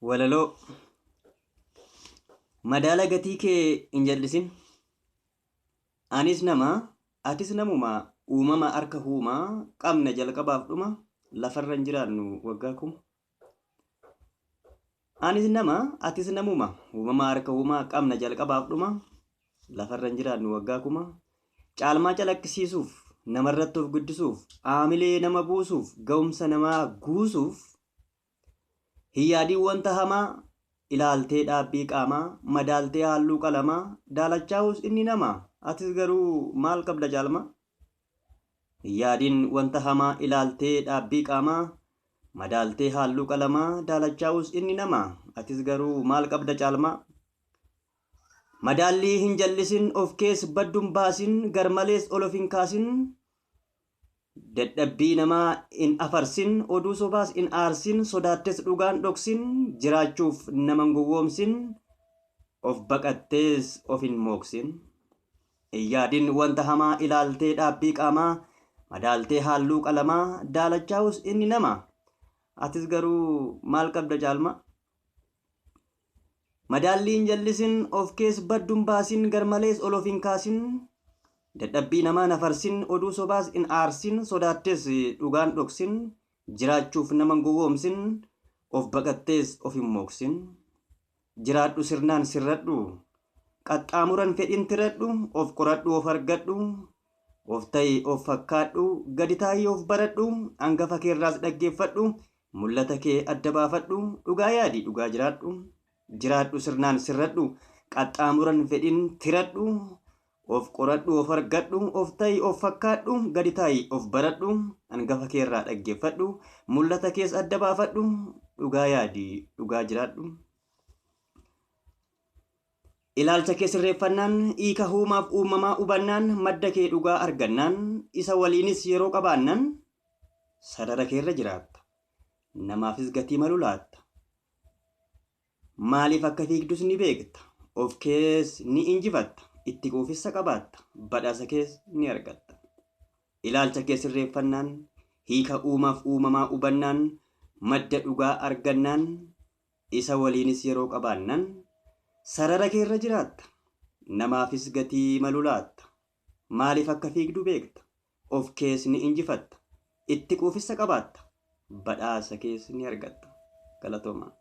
Walaloo madaala gatii kee hin jal'isin. Anis nama, atis namuma, uumama harka huumaa, qabna jalqabaaf dhuma, lafarra hin jiraannu waggaa kuma. Anis nama, atis namuma, uumama harka huumaa, qabna jalqabaaf dhuma, lafarra hin jiraannu waggaa kuma. Caalmaa calaqqisiisuuf, namarratti of guddisuuf, aamilee nama buusuuf, ga'umsa namaa guusuuf, hin yaadiin wanta hamaa, ilaaltee dhaabbii qaamaa, madaaltee halluu qalamaa, daalachaa'us inni nama, atis garuu maal qabda caalmaa? Hin yaadiin wanta hamaa, ilaaltee dhaabbii qaamaa, madaaltee halluu qalamaa, daalachaa'us inni nama, atis garuu maal qabda caalmaa? Madaallii hin jal'isin, of kees badduun baasin, garmalees ol of hin kaasin, dadhabbii namaa hin afarsin, oduu sobaas hin aarsin, sodaattes dhugaan dhoksin, jiraachuuf nama hin gowwoomsin, of baqattees of hin mooksin. Hin yaadin wanta hamaa, ilaaltee dhaabbii qaamaa, madaaltee halluu qalamaa, daalachaa'us inni nama, atis garuu maal qabda caalmaa? Madaallii hin jal'isin, of kees badduun baasin, garmalees ol of hin kaasin, dadhabbii namaa hin afarsin, oduu sobaas hin aarsin, sodaattes dhugaan dhoksin, jiraachuuf nama hin gowwoomsin, of baqattees of hin mooksin. Jiraadhu sirnaan sirradhu, qaxxaamuran fedhin tiradhu, of qoradhu of argadhu, of ta'i of fakkaadhu, gadi taa'ii of baradhu, hangafa keerraas dhaggeeffadhu, mul'ata kee adda baafadhu, dhugaa yaadi dhugaa jiraadhu. Jiraadhu sirnaan sirradhu, qaxxaamuran fedhin tiradhu, of qoradhu of argadhu, of ta'i of fakkaadhu, gadi taa'i of baradhu, hangafa keerraa dhaggeeffadhu, mul'ata kees adda baafadhu, dhugaa yaadi dhugaa jiraadhu. Ilaalcha kee sirreeffannaan, hiika uumaaf uumamaa hubannaan, madda kee dhugaa argannaan, isa waliinis yeroo qabaannaan, sarara keerra jiraatta. Namaafis gatii malu laatta. Maaliif akka fiigdus ni beekta. Of kees ni injifatta. Itti quufissa qabaatta. Badhaasa kees ni argatta. Ilaalcha kee sirreeffannaan, hiika uumaaf uumamaa hubannaan, madda dhugaa argannaan, isa waliinis yeroo qabaannaan, sarara keerra jiraatta. Namaafis gatii malu laatta. Maaliif akka fiigdu beekta. Of kees ni injifatta. Itti quufissa qabaatta. Badhaasa kees ni argatta. Galatoomaa.